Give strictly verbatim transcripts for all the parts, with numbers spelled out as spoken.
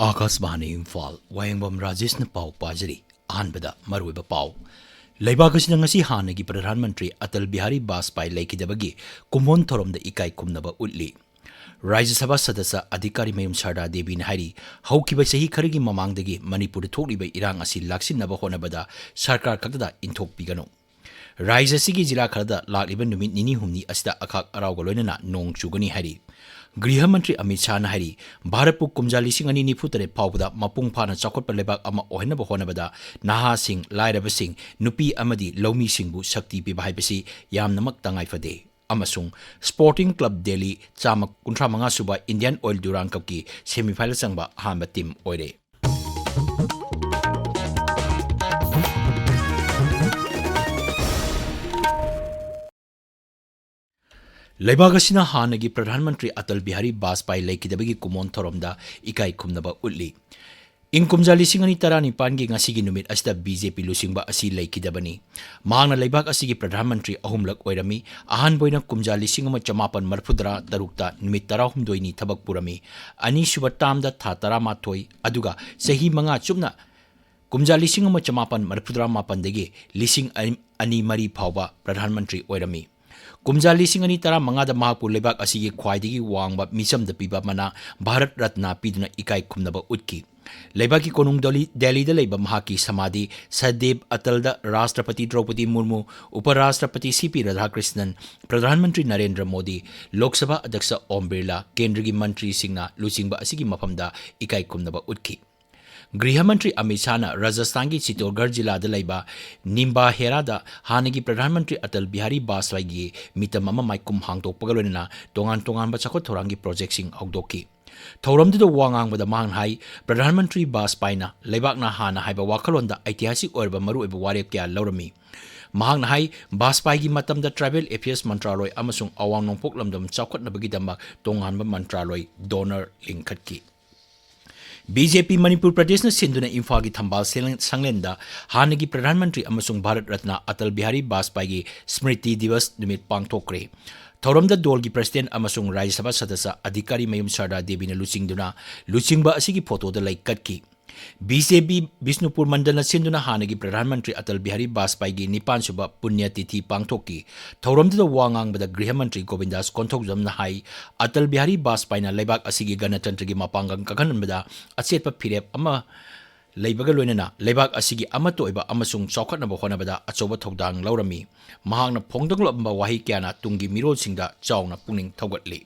ꯑꯥꯀꯥꯁꯕꯥꯅꯤ ꯏꯝꯐꯥꯜ, ꯋꯥꯌꯦꯡꯕꯝ ꯔꯥꯖꯦꯁꯅ ꯄꯥꯎ ꯄꯥꯖꯔꯤ꯫ ꯑꯍꯥꯟꯕꯗ ꯃꯔꯨꯑꯣꯏꯕ ꯄꯥꯎ꯫ ꯂꯩꯕꯥꯛ ꯑꯁꯤꯗ ꯉꯁꯤ ꯍꯥꯟꯅꯒꯤ ꯄ꯭ꯔꯙꯥꯟ ꯃꯟꯇ꯭ꯔꯤ ꯑꯇꯜ ꯕꯤꯍꯥꯔꯤ ꯕꯥꯖꯄꯥꯏ ꯂꯩꯈꯤꯗꯕꯒꯤ ꯀꯨꯝꯑꯣꯟ ꯊꯧꯔꯝꯗ ꯏꯀꯥꯏ ꯈꯨꯝꯅꯕ ꯎꯠꯂꯤ꯫ ꯔꯥꯖ꯭ꯌ ꯁꯚꯥ ꯁꯗꯁ꯭ꯌ ꯑꯙꯤꯀꯥꯔꯤ ꯃꯌꯨꯝ ꯁꯔꯗꯥ ꯗꯦꯕꯤꯅ ꯍꯥꯏꯔꯤ, ꯍꯧꯈꯤꯕ ꯆꯍꯤ ꯈꯔꯒꯤ ꯃꯃꯥꯡꯗꯒꯤ ꯃꯅꯤꯄꯨꯔꯗ ꯊꯣꯛꯂꯤꯕ ꯏꯔꯥꯡ ꯑꯁꯤ ꯂꯥꯛꯁꯤꯟꯅꯕ ꯍꯣꯠꯅꯕꯗ ꯁꯔꯀꯥꯔ ꯈꯛꯇꯗ ꯏꯟꯊꯣꯛꯄꯤꯒꯅꯨ꯫ ꯔꯥꯖ꯭ꯌ ꯑꯁꯤꯒꯤ ꯖꯤꯂꯥ ꯈꯔꯗ ꯂꯥꯛꯂꯤꯕ ꯅꯨꯃꯤꯠ ꯅꯤꯅꯤ ꯍꯨꯝꯅꯤ ꯑꯁꯤꯗ ꯑꯈꯥꯛ ꯑꯔꯥꯎꯒ ꯂꯣꯏꯅꯅ ꯅꯣꯡ ꯆꯨꯒꯅꯤ ꯍꯥꯏꯔꯤ꯫ ꯒ꯭ꯔꯤꯍ ꯃꯟꯇ꯭ꯔꯤ ꯑꯃꯤꯠ ꯁꯥꯍꯅ ꯍꯥꯏꯔꯤ, ꯚꯥꯔꯠꯄꯨ ꯀꯨꯝꯖꯥ ꯂꯤꯁꯤꯡ ꯑꯅꯤ ꯅꯤꯐꯨ ꯇꯔꯦꯠ ꯐꯥꯎꯕꯗ ꯃꯄꯨꯡ ꯐꯥꯅ ꯆꯥꯎꯈꯠꯄ ꯂꯩꯕꯥꯛ ꯑꯃ ꯑꯣꯏꯍꯟꯅꯕ ꯍꯣꯠꯅꯕꯗ ꯅꯍꯥꯁꯤꯡ, ꯂꯥꯏꯔꯕꯁꯤꯡ, ꯅꯨꯄꯤ ꯑꯃꯗꯤ ꯂꯧꯃꯤꯁꯤꯡꯕꯨ ꯁꯛꯇꯤ ꯄꯤꯕ ꯍꯥꯏꯕꯁꯤ ꯌꯥꯝꯅꯃꯛ ꯇꯉꯥꯏ ꯐꯗꯦ, ꯑꯃꯁꯨꯡ ꯁ꯭ꯄꯣꯔꯇꯤꯡ ꯀ꯭ꯂꯕ ꯗꯦꯜꯂꯤ ꯆꯥꯝꯃ ꯀꯨꯟꯊ꯭ꯔꯥ ꯃꯉꯥ ꯁꯨꯕ ꯏꯟꯗꯤꯌꯟ ꯑꯣꯏꯜ ꯗꯨꯔꯥꯟ ꯀꯞꯀꯤ ꯁꯦꯃꯤꯐꯥꯏꯅꯦꯜ ꯆꯪꯕ ꯑꯍꯥꯟꯕ ꯇꯤꯝ ꯑꯣꯏꯔꯦ꯫ ꯂꯩꯕꯥꯛ ꯑꯁꯤꯅ ꯍꯥꯟꯅꯒꯤ ꯄ꯭ꯔꯙꯥꯟ ꯃꯟꯇ꯭ꯔꯤ ꯑꯇꯜ ꯕꯤꯍꯥꯔꯤ ꯕꯥꯖꯄꯥꯏ ꯂꯩꯈꯤꯗꯕꯒꯤ ꯀꯨꯝꯑꯣꯟ ꯊꯧꯔꯝꯗ ꯏꯀꯥꯏ ꯈꯨꯝꯅꯕ ꯎꯠꯂꯤ꯫ ꯏꯪ ꯀꯨꯝꯖꯥ ꯂꯤꯁꯤꯡ ꯑꯅꯤ ꯇꯔꯥꯅꯤꯄꯥꯟꯒꯤ ꯉꯁꯤꯒꯤ ꯅꯨꯃꯤꯠ ꯑꯁꯤꯗ ꯕꯤ ꯖꯦ ꯄꯤ ꯂꯨꯆꯤꯡꯕ ꯑꯁꯤ ꯂꯩꯈꯤꯗꯕꯅꯤ꯫ ꯃꯍꯥꯛꯅ ꯂꯩꯕꯥꯛ ꯑꯁꯤꯒꯤ ꯄ꯭ꯔꯙꯥꯟ ꯃꯟꯇ꯭ꯔꯤ ꯑꯍꯨꯝꯂꯛ ꯑꯣꯏꯔꯝꯃꯤ꯫ ꯑꯍꯥꯟꯕ ꯑꯣꯏꯅ ꯀꯨꯝꯖꯥ ꯂꯤꯁꯤꯡ ꯑꯃ ꯆꯃꯥꯄꯟ ꯃꯔꯤꯐꯨꯇꯔꯥ ꯇꯔꯨꯛꯇ ꯅꯨꯃꯤꯠ ꯇꯔꯥꯍꯨꯝꯗꯣꯏꯅꯤ ꯊꯕꯛ ꯄꯨꯔꯝꯃꯤ꯫ ꯑꯅꯤꯁꯨꯕ ꯇꯥꯔꯝꯗ ꯊꯥ ꯇꯔꯥꯃꯥꯊꯣꯏ, ꯑꯗꯨꯒ ꯆꯍꯤ ꯃꯉꯥ ꯆꯨꯞꯅ ꯀꯨꯝꯖꯥ ꯂꯤꯁꯤꯡ ꯑꯃ ꯆꯃꯥꯄꯟ ꯃꯔꯤꯐꯨꯇꯔꯥ ꯃꯥꯄꯟꯗꯒꯤ ꯂꯤꯁꯤꯡ ꯑꯅꯤ ꯃꯔꯤ ꯐꯥꯎꯕ ꯄ꯭ꯔꯙꯥꯟ ꯃꯟꯇ꯭ꯔꯤ ꯑꯣꯏꯔꯝꯃꯤ꯫ ꯀꯨꯝꯖꯥ ꯂꯤꯁꯤꯡ ꯑꯅꯤ ꯇꯔꯥꯃꯉꯥꯗ ꯃꯍꯥꯛꯄꯨ ꯂꯩꯕꯥꯛ ꯑꯁꯤꯒꯤ ꯈ꯭ꯋꯥꯏꯗꯒꯤ ꯋꯥꯡꯕ ꯃꯤꯆꯝꯗ ꯄꯤꯕ ꯃꯅꯥ ꯚꯥꯔꯠ ꯔꯠꯅ ꯄꯤꯗꯨꯅ ꯏꯀꯥꯏ ꯈꯨꯝꯅꯕ ꯎꯠꯈꯤ꯫ ꯂꯩꯕꯥꯛꯀꯤ ꯀꯣꯅꯨꯡ ꯗꯣꯂꯤ-, ꯗꯦꯜꯂꯤꯗ ꯂꯩꯕ ꯃꯍꯥꯛꯀꯤ ꯁꯃꯥꯙꯤ ꯁꯗꯦꯕ ꯑꯇꯜꯗ ꯔꯥꯁꯇ꯭ꯔꯄꯇꯤ ꯗ꯭ꯔꯧꯄꯗꯤ ꯃꯨꯔꯃꯨ, ꯎꯄ ꯔꯥꯁꯇ꯭ꯔꯄꯇꯤ ꯁꯤ ꯄꯤ ꯔꯥꯙꯥꯀ꯭ꯔꯤꯁꯅꯟ, ꯄ꯭ꯔꯙꯥꯟ ꯃꯟꯇ꯭ꯔꯤ ꯅꯔꯦꯟꯗ꯭ꯔ ꯃꯣꯗꯤ, ꯂꯣꯛ ꯁꯚꯥ ꯑꯗ꯭ꯌꯛꯁ ꯑꯣꯝ ꯕꯤꯔꯂꯥ, ꯀꯦꯟꯗ꯭ꯔꯒꯤ ꯃꯟꯇ꯭ꯔꯤꯁꯤꯡꯅ ꯂꯨꯆꯤꯡꯕ ꯑꯁꯤꯒꯤ ꯃꯐꯝꯗ ꯏꯀꯥꯏ ꯈꯨꯝꯅꯕ ꯎꯠꯈꯤ꯫ ꯒ꯭ꯔꯤꯍ ꯃꯟꯇ꯭ꯔꯤ ꯑꯃꯤꯠ ꯁꯥꯍꯅ ꯔꯥꯖꯁꯊꯥꯟꯒꯤ ꯆꯤꯇꯣꯔꯒꯔ ꯖꯤꯂꯥꯗ ꯂꯩꯕ ꯅꯤꯝꯕꯥꯍꯦꯔꯥꯗ ꯍꯥꯟꯅꯒꯤ ꯄ꯭ꯔꯙꯥꯟ ꯃꯟꯇ꯭ꯔꯤ ꯑꯇꯜ ꯕꯤꯍꯥꯔꯤ ꯕꯥꯖꯄꯥꯏꯒꯤ ꯃꯤꯇꯝ ꯑꯃ ꯃꯥꯏꯀꯨꯝ ꯍꯥꯡꯗꯣꯛꯄꯒ ꯂꯣꯏꯅꯅ ꯇꯣꯉꯥꯟ ꯇꯣꯉꯥꯟꯕ ꯆꯥꯎꯈꯠ ꯊꯧꯔꯥꯡꯒꯤ ꯄ꯭ꯔꯣꯖꯦꯛꯁꯤꯡ ꯍꯧꯗꯣꯛꯈꯤ꯫ ꯊꯧꯔꯝꯗꯨꯗ ꯋꯥ ꯉꯥꯡꯕꯗ ꯃꯍꯥꯛꯅ ꯍꯥꯏ, ꯄ꯭ꯔꯙꯥꯟ ꯃꯟꯇ꯭ꯔꯤ ꯕꯥꯖꯄꯥꯏꯅ ꯂꯩꯕꯥꯛꯅ ꯍꯥꯟꯅ ꯍꯥꯏꯕ ꯋꯥꯈꯜꯂꯣꯟꯗ ꯑꯩꯇꯤꯍꯥꯁꯤꯛ ꯑꯣꯏꯔꯕ ꯃꯔꯨꯑꯣꯏꯕ ꯋꯥꯔꯦꯞ ꯀꯌꯥ ꯂꯧꯔꯝꯃꯤ꯫ ꯃꯍꯥꯛꯅ ꯍꯥꯏ, ꯕꯥꯖꯄꯥꯏꯒꯤ ꯃꯇꯝꯗ ꯇ꯭ꯔꯥꯏꯕꯦꯜ ꯑꯦꯐꯤꯌꯔꯁ ꯃꯟꯇ꯭ꯔꯥꯂꯣꯏ ꯑꯃꯁꯨꯡ ꯑꯋꯥꯡ ꯅꯣꯡꯄꯣꯛ ꯂꯝꯗꯝ ꯆꯥꯎꯈꯠꯅꯕꯒꯤꯗꯃꯛ ꯇꯣꯉꯥꯟꯕ ꯃꯟꯇ꯭ꯔꯥꯂꯣꯏ, ꯗꯣꯅꯔ, ꯂꯤꯡꯈꯠꯈꯤ꯫ ꯕꯤ ꯖꯦ ꯄꯤ ꯃꯅꯤꯄꯨꯔ ꯄ꯭ꯔꯗꯦꯁꯅ ꯁꯤꯟꯗꯨꯅ ꯏꯝꯐꯥꯜꯒꯤ ꯊꯝꯕꯥꯜ ꯁꯦꯂꯦꯟ-, ꯁꯪꯂꯦꯟꯗ ꯍꯥꯟꯅꯒꯤ ꯄ꯭ꯔꯙꯥꯟ ꯃꯟꯇ꯭ꯔꯤ ꯑꯃꯁꯨꯡ ꯚꯥꯔꯠ ꯔꯠꯅ ꯑꯇꯜ ꯕꯤꯍꯥꯔꯤ ꯕꯥꯖꯄꯥꯏꯒꯤ ꯁ꯭ꯃ꯭ꯔꯤꯇꯤ ꯗꯤꯕꯁ ꯅꯨꯃꯤꯠ ꯄꯥꯡꯊꯣꯛꯈ꯭ꯔꯦ꯫ ꯊꯧꯔꯝꯗ ꯗꯣꯜꯒꯤ ꯄ꯭ꯔꯁꯤꯗꯦꯟ ꯑꯃꯁꯨꯡ ꯔꯥꯖ꯭ꯌ ꯁꯚꯥ ꯁꯗꯁ꯭ꯌ ꯑꯙꯤꯀꯥꯔꯤ ꯃꯌꯨꯝ ꯁꯔꯗꯥ ꯗꯦꯕꯤꯅ ꯂꯨꯆꯤꯡꯗꯨꯅ ꯂꯨꯆꯤꯡꯕ ꯑꯁꯤꯒꯤ ꯐꯣꯇꯣꯗ ꯂꯩ ꯀꯠꯈꯤ꯫ ꯕꯤ ꯖꯦ ꯄꯤ ꯕꯤꯁꯅꯨꯄꯨꯔ ꯃꯟꯗꯜꯅ ꯁꯤꯟꯗꯨꯅ ꯍꯥꯟꯅꯒꯤ ꯄ꯭ꯔꯙꯥꯟ ꯃꯟꯇ꯭ꯔꯤ ꯑꯇꯜ ꯕꯤꯍꯥꯔꯤ ꯕꯥꯖꯄꯥꯏꯒꯤ ꯅꯤꯄꯥꯟ ꯁꯨꯕ ꯄꯨꯅ꯭ꯌ ꯇꯤꯊꯤ ꯄꯥꯡꯊꯣꯛꯈꯤ꯫ ꯊꯧꯔꯝꯗꯨꯗ ꯋꯥ ꯉꯥꯡꯕꯗ ꯒ꯭ꯔꯤꯍ ꯃꯟꯇ꯭ꯔꯤ ꯒꯣꯕꯤꯟꯗꯥꯁ ꯀꯣꯟꯊꯧꯖꯝꯅ ꯍꯥꯏ, ꯑꯇꯜ ꯕꯤꯍꯥꯔꯤ ꯕꯥꯖꯄꯥꯏꯅ ꯂꯩꯕꯥꯛ ꯑꯁꯤꯒꯤ ꯒꯅꯇꯟꯇ꯭ꯔꯒꯤ ꯃꯄꯥꯡꯒꯜ ꯀꯟꯈꯠꯍꯟꯕꯗ ꯑꯆꯦꯠꯄ ꯐꯤꯔꯦꯞ ꯑꯃ ꯂꯩꯕꯒ ꯂꯣꯏꯅꯅ ꯂꯩꯕꯥꯛ ꯑꯁꯤꯒꯤ ꯑꯃꯠꯇ ꯑꯣꯏꯕ ꯑꯃꯁꯨꯡ ꯆꯥꯎꯈꯠꯅꯕ ꯍꯣꯠꯅꯕꯗ ꯑꯆꯧꯕ ꯊꯧꯗꯥꯡ ꯂꯧꯔꯝꯃꯤ꯫ ꯃꯍꯥꯛꯅ ꯐꯣꯡꯗꯣꯛꯂꯝꯕ ꯋꯥꯍꯩ ꯀꯌꯥꯅ ꯇꯨꯡꯒꯤ ꯃꯤꯔꯣꯜꯁꯤꯡꯗ ꯆꯥꯎꯅ ꯄꯨꯛꯅꯤꯡ ꯊꯧꯒꯠꯂꯤ꯫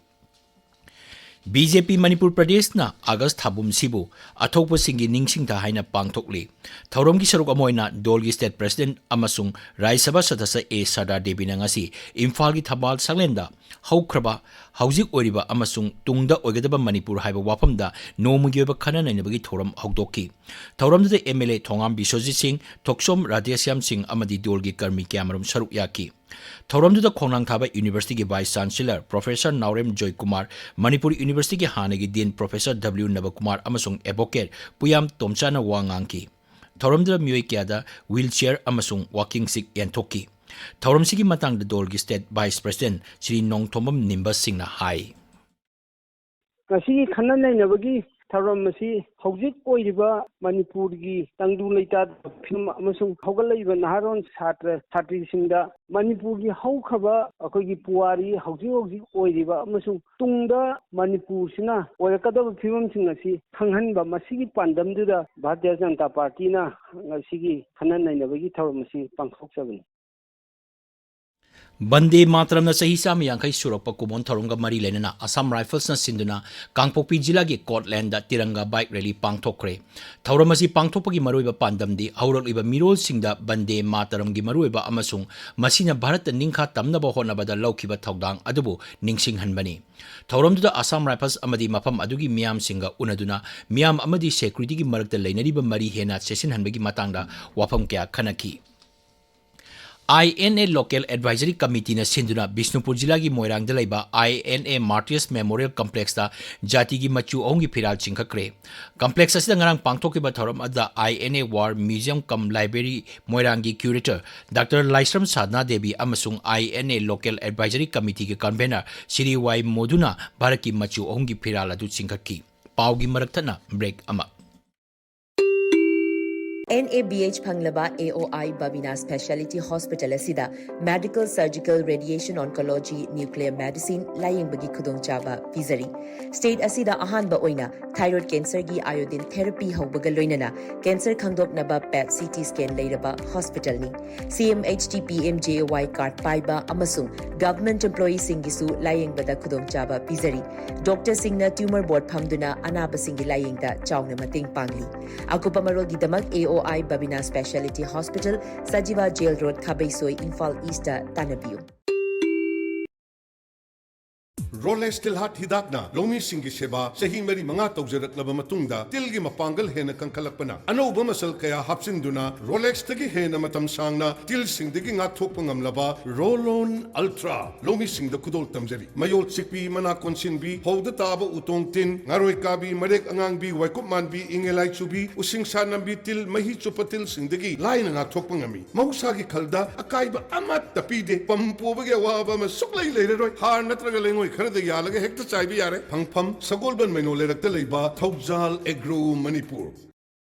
ꯕꯤ ꯖꯦ ꯄꯤ ꯃꯅꯤꯄꯨꯔ ꯄ꯭ꯔꯗꯦꯁꯅ ꯑꯥꯒꯁ ꯊꯥꯕꯨꯝꯁꯤꯕꯨ ꯑꯊꯣꯛꯄꯁꯤꯡꯒꯤ ꯅꯤꯡꯁꯤꯡꯊꯥ ꯍꯥꯏꯅ ꯄꯥꯡꯊꯣꯛꯂꯤ꯫ ꯊꯧꯔꯝꯒꯤ ꯁꯔꯨꯛ ꯑꯃ ꯑꯣꯏꯅ ꯗꯣꯜꯒꯤ ꯁ꯭ꯇꯦꯠ ꯄ꯭ꯔꯁꯤꯗꯦꯟꯠ ꯑꯃꯁꯨꯡ ꯔꯥꯖ꯭ꯌ ꯁꯚꯥ ꯁꯗꯁ꯭ꯌ ꯑꯦ ꯁꯔꯗꯥ ꯗꯦꯕꯤꯅ ꯉꯁꯤ ꯏꯝꯐꯥꯜꯒꯤ ꯊꯝꯕꯥꯜ ꯁꯪꯂꯦꯟꯗ ꯍꯧꯈ꯭ꯔꯕ, ꯍꯧꯖꯤꯛ ꯑꯣꯏꯔꯤꯕ ꯑꯃꯁꯨꯡ ꯇꯨꯡꯗ ꯑꯣꯏꯒꯗꯕ ꯃꯅꯤꯄꯨꯔ ꯍꯥꯏꯕ ꯋꯥꯐꯝꯗ ꯅꯣꯡꯃꯒꯤ ꯑꯣꯏꯕ ꯈꯟꯅ ꯅꯩꯅꯕꯒꯤ ꯊꯧꯔꯝ ꯍꯧꯗꯣꯛꯈꯤ꯫ ꯊꯧꯔꯝꯗꯨꯗ ꯑꯦꯝ ꯑꯦꯜ ꯑꯦ ꯊꯣꯉꯥꯝ ꯕꯤꯁ꯭ꯋꯖꯤꯠ ꯁꯤꯡ, ꯊꯣꯛꯆꯣꯝ ꯔꯥꯙꯦꯁ꯭ꯌꯥꯝ ꯁꯤꯡ ꯑꯃꯗꯤ ꯗꯣꯜꯒꯤ ꯀꯔꯃꯤ ꯀꯌꯥꯃꯔꯨꯝ ꯁꯔꯨꯛ ꯌꯥꯈꯤ꯫ ꯊꯧꯔꯝꯗꯨꯗ ꯈꯣꯡꯅꯥꯡ ꯊꯥꯕ ꯌꯨꯅꯤꯚꯔꯁꯤꯇꯤꯒꯤ ꯚꯥꯏꯁ ꯆꯥꯟꯁꯦꯂꯔ ꯄ꯭ꯔꯣꯐꯦꯁꯔ ꯅꯥꯎꯔꯦꯝ ꯖꯣꯏꯀꯨꯃꯥꯔ, ꯃꯅꯤꯄꯨꯔ ꯌꯨꯅꯤꯚꯔꯁꯤꯇꯤꯒꯤ ꯍꯥꯟꯅꯒꯤ ꯗꯤꯟ ꯄ꯭ꯔꯣꯐꯦꯁꯔ ꯗꯕ꯭ꯂꯤꯎ ꯅꯕꯀꯨꯃꯥꯔ ꯑꯃꯁꯨꯡ ꯑꯦꯗꯚꯣꯀꯦꯠ ꯄꯨꯌꯥꯝ ꯇꯣꯝꯆꯥꯅ ꯋꯥ ꯉꯥꯡꯈꯤ꯫ ꯊꯧꯔꯝꯗꯨꯗ ꯃꯤꯑꯣꯏ ꯀꯌꯥꯗ ꯋꯤꯜ ꯆꯤꯌꯔ ꯑꯃꯁꯨꯡ ꯋꯥꯀꯤꯡ ꯁ꯭ꯇꯤꯛ ꯌꯦꯟꯊꯣꯛꯈꯤ꯫ ꯊꯧꯔꯝꯁꯤꯒꯤ ꯃꯇꯥꯡꯗ ꯗꯣꯜꯒꯤ state vice president Shri Nongthombam Nimbas ꯁꯤꯡꯅ ꯍꯥꯏ꯫ ꯉꯁꯤꯒꯤ ꯈꯟꯅ ꯅꯩꯅꯕꯒꯤ ꯊꯧꯔꯝ ꯑꯁꯤ ꯍꯧꯖꯤꯛ ꯑꯣꯏꯔꯤꯕ ꯃꯅꯤꯄꯨꯔꯒꯤ ꯇꯪꯗꯨ ꯂꯩꯇꯥꯗꯕ ꯐꯤꯕꯝ ꯑꯃꯁꯨꯡ ꯍꯧꯒꯠꯂꯛꯏꯕ ꯅꯍꯥꯔꯣꯜ ꯁꯥꯇ꯭ꯔ ꯁꯥꯇ꯭ꯔꯤꯁꯤꯡꯗ ꯃꯅꯤꯄꯨꯔꯒꯤ ꯍꯧꯈ꯭ꯔꯕ ꯑꯩꯈꯣꯏꯒꯤ ꯄꯨꯋꯥꯔꯤ, ꯍꯧꯖꯤꯛ ꯍꯧꯖꯤꯛ ꯑꯣꯏꯔꯤꯕ ꯑꯃꯁꯨꯡ ꯇꯨꯡꯗ ꯃꯅꯤꯄꯨꯔꯁꯤꯅ ꯑꯣꯏꯔꯛꯀꯗꯕ ꯐꯤꯕꯝꯁꯤꯡ ꯑꯁꯤ ꯈꯪꯍꯟꯕ, ꯃꯁꯤꯒꯤ ꯄꯥꯟꯗꯝꯗꯨꯗ ꯚꯥꯔꯇꯤꯌ ꯖꯅꯇꯥ ꯄꯥꯔꯇꯤꯅ ꯉꯁꯤꯒꯤ ꯈꯟꯅ ꯅꯩꯅꯕꯒꯤ ꯊꯧꯔꯝ ꯑꯁꯤ ꯄꯥꯡꯊꯣꯛꯆꯕꯅꯤ꯫ ꯕꯟꯗꯦ ꯃꯥꯇꯔꯝꯅ ꯆꯍꯤ ꯆꯥꯝꯃ ꯌꯥꯡꯈꯩ ꯁꯨꯔꯛꯄ ꯀꯨꯝꯑꯣꯟ ꯊꯧꯔꯝꯒ ꯃꯔꯤ ꯂꯩꯅꯅ ꯑꯁꯥꯝ ꯔꯥꯏꯐꯜꯁꯅ ꯁꯤꯟꯗꯨꯅ ꯀꯥꯡꯄꯣꯛꯄꯤ ꯖꯤꯂꯥꯒꯤ ꯀꯣꯠꯂꯦꯟꯗ ꯇꯤꯔꯪꯒꯥ ꯕꯥꯏꯛ ꯔꯦꯂꯤ ꯄꯥꯡꯊꯣꯛꯈ꯭ꯔꯦ꯫ ꯊꯧꯔꯝ ꯑꯁꯤ ꯄꯥꯡꯊꯣꯛꯄꯒꯤ ꯃꯔꯨꯑꯣꯏꯕ ꯄꯥꯟꯗꯝꯗꯤ ꯍꯧꯔꯛꯂꯤꯕ ꯃꯤꯔꯣꯜꯁꯤꯡꯗ ꯕꯟꯗꯦ ꯃꯥꯇꯔꯝꯒꯤ ꯃꯔꯨꯑꯣꯏꯕ ꯑꯃꯁꯨꯡ ꯃꯁꯤꯅ ꯚꯥꯔꯠꯇ ꯅꯤꯡꯈꯥ ꯇꯝꯅꯕ ꯍꯣꯠꯅꯕꯗ ꯂꯧꯈꯤꯕ ꯊꯧꯗꯥꯡ ꯑꯗꯨꯕꯨ ꯅꯤꯡꯁꯤꯡꯍꯟꯕꯅꯤ꯫ ꯊꯧꯔꯝꯗꯨꯗ ꯑꯁꯥꯝ ꯔꯥꯏꯐꯜꯁ ꯑꯃꯗꯤ ꯃꯐꯝ ꯑꯗꯨꯒꯤ ꯃꯤꯌꯥꯝꯁꯤꯡꯒ ꯎꯅꯗꯨꯅ ꯃꯤꯌꯥꯝ ꯑꯃꯗꯤ ꯁꯦꯀ꯭ꯌꯨꯔꯤꯇꯤꯒꯤ ꯃꯔꯛꯇ ꯂꯩꯅꯔꯤꯕ ꯃꯔꯤ ꯍꯦꯟꯅ ꯆꯦꯠꯁꯤꯟꯍꯟꯕꯒꯤ ꯃꯇꯥꯡꯗ ꯋꯥꯐꯝ ꯀꯌꯥ ꯈꯟꯅꯈꯤ꯫ ꯑꯥꯏ ꯑꯦꯟ ꯑꯦ Local Advisory Committeeꯅ ꯁꯤꯟꯗꯨꯅ ꯕꯤꯁꯅꯨꯄꯨꯔ ꯖꯤꯂꯥꯒꯤ ꯃꯣꯏꯔꯥꯡꯗ ꯂꯩꯕ ꯑꯥꯏ ꯑꯦꯟ ꯑꯦ Martyrs Memorial Complexꯇ ꯖꯥꯇꯤꯒꯤ ꯃꯆꯨ ꯑꯍꯨꯝꯒꯤ ꯐꯤꯔꯥꯜ ꯆꯤꯡꯈꯠꯈ꯭ꯔꯦ꯫ Complex ꯑꯁꯤꯗ ꯉꯔꯥꯡ ꯄꯥꯡꯊꯣꯛꯈꯤꯕ ꯊꯧꯔꯝ ꯑꯗꯨꯗ I N A War Museum cum Library ꯃꯣꯏꯔꯥꯡꯒꯤ curator ꯗꯥꯛꯇꯔ ꯂꯥꯏꯁ꯭ꯔꯝ ꯁꯥꯗꯅꯥ ꯗꯦꯕꯤ ꯑꯃꯁꯨꯡ I N A Local Advisory Committeeꯒꯤ convener ꯁ꯭ꯔꯤ ꯋꯥꯏ ꯃꯣꯗꯨꯅ ꯚꯥꯔꯠꯀꯤ ꯃꯆꯨ ꯑꯍꯨꯝꯒꯤ ꯐꯤꯔꯥꯜ ꯑꯗꯨ ꯆꯤꯡꯈꯠꯈꯤ꯫ ꯄꯥꯎꯒꯤ ꯃꯔꯛ ꯊꯠꯅ break ꯑꯃ꯫ ꯑꯦꯟ ꯑꯦ ꯕꯤ ꯑꯩꯆ ꯐꯪꯂꯕ A O I Babina Speciality Hospital ꯑꯁꯤꯗ medical, surgical, radiation oncology, nuclear medicine ꯂꯥꯌꯦꯡꯕꯒꯤ ꯈꯨꯗꯣꯡꯆꯥꯕ ꯄꯤꯖꯔꯤ꯫ State ꯑꯁꯤꯗ ꯑꯍꯥꯟꯕ ꯑꯣꯏꯅ thyroid cancerꯒꯤ iodine therapy ꯍꯧꯕꯒ ꯂꯣꯏꯅꯅ cancer ꯈꯪꯗꯣꯛꯅꯕ PET C T scan ꯂꯩꯔꯕ hospitalꯅꯤ꯫ C M H T P M J A Y card ꯄꯥꯏꯕ ꯑꯃꯁꯨꯡ government employeeꯁꯤꯡꯒꯤꯁꯨ ꯂꯥꯌꯦꯡꯕꯗ ꯈꯨꯗꯣꯡꯆꯥꯕ ꯄꯤꯖꯔꯤ꯫ Doctorꯁꯤꯡꯅ tumor board ꯐꯝꯗꯨꯅ ꯑꯅꯥꯕꯁꯤꯡꯒꯤ ꯂꯥꯌꯦꯡꯗ ꯆꯥꯎꯅ ꯃꯇꯦꯡ ꯄꯥꯡꯂꯤ꯫ ꯑꯀꯨꯞꯄ ꯃꯔꯣꯜꯒꯤꯗꯃꯛ A O I Babina Speciality Hospital, Sajiwa Jail Road, Khabeisoi, Imphal Eastꯇ ꯇꯥꯟꯅꯕꯤꯌꯨ꯫ ꯔꯣꯂꯦꯛꯁ ꯇꯤꯜꯍꯥꯠ ꯍꯤꯗꯥꯛꯅ ꯂꯧꯃꯤꯁꯤꯡꯒꯤ ꯁꯦꯕꯥ ꯆꯍꯤ ꯃꯔꯤ ꯃꯉꯥ ꯇꯧꯖꯔꯛꯂꯕ ꯃꯇꯨꯡꯗ ꯇꯤꯜꯒꯤ ꯃꯄꯥꯡꯒꯜ ꯍꯦꯟꯅ ꯀꯟꯈꯠꯂꯛꯄꯅ ꯑꯅꯧꯕ ꯃꯆꯜ ꯀꯌꯥ ꯍꯥꯞꯆꯤꯟꯗꯨꯅ ꯔꯣꯂꯦꯛꯁꯇꯒꯤ ꯍꯦꯟꯅ ꯃꯇꯝ ꯁꯥꯡꯅ ꯇꯤꯜꯁꯤꯡꯗꯒꯤ ꯉꯥꯛꯊꯣꯛꯄ ꯉꯝꯂꯕ ꯔꯣꯂꯣꯟ ꯑꯜꯇ꯭ꯔꯥ ꯂꯧꯃꯤꯁꯤꯡꯗ ꯈꯨꯗꯣꯜ ꯇꯝꯖꯔꯤ꯫ ꯃꯌꯣꯜ ꯆꯤꯛꯄꯤ, ꯃꯅꯥ ꯀꯣꯟꯁꯤꯟꯕꯤ, ꯐꯧꯗ ꯇꯥꯕ ꯎꯇꯣꯡ ꯇꯤꯟ, ꯉꯥꯔꯣꯏ ꯀꯥꯕꯤ, ꯃꯔꯦꯛ ꯑꯉꯥꯡꯕꯤ, ꯋꯥꯏꯀꯨꯞ ꯃꯥꯟꯕꯤ, ꯏꯪꯉꯦꯂꯥꯏ ꯆꯨꯕꯤ, ꯎꯁꯤꯡꯁꯥ ꯅꯝꯕꯤ, ꯇꯤꯜ ꯃꯍꯤ ꯆꯨꯞꯄ ꯇꯤꯜꯁꯤꯡꯗꯒꯤ ꯂꯥꯏꯅ ꯉꯥꯛꯊꯣꯛꯄ ꯉꯝꯃꯤ꯫ ꯃꯍꯧꯁꯥꯒꯤ ꯈꯜꯗ ꯑꯀꯥꯏꯕ ꯑꯃꯠꯇ ꯄꯤꯗꯦ꯫ ꯄꯝ ꯄꯣꯕꯒꯤ ꯑꯋꯥꯕ ꯑꯃ ꯁꯨꯛꯂꯩ ꯂꯩꯔꯔꯣꯏ꯫ ꯍꯥꯔ ꯅꯠꯇ꯭ꯔꯒ ꯂꯩꯉꯣꯏ ꯈꯔꯗ ꯌꯥꯜꯂꯒ ꯍꯦꯛꯇ ꯆꯥꯏꯕ ꯌꯥꯔꯦ꯫ ꯐꯪꯐꯝ ꯁꯒꯣꯜꯕꯟ ꯃꯩꯅꯣ ꯂꯩꯔꯛꯇ ꯂꯩꯕ ꯊꯧꯖꯥꯜ ꯑꯦꯒ꯭ꯔꯣ ꯃꯅꯤꯄꯨꯔ꯫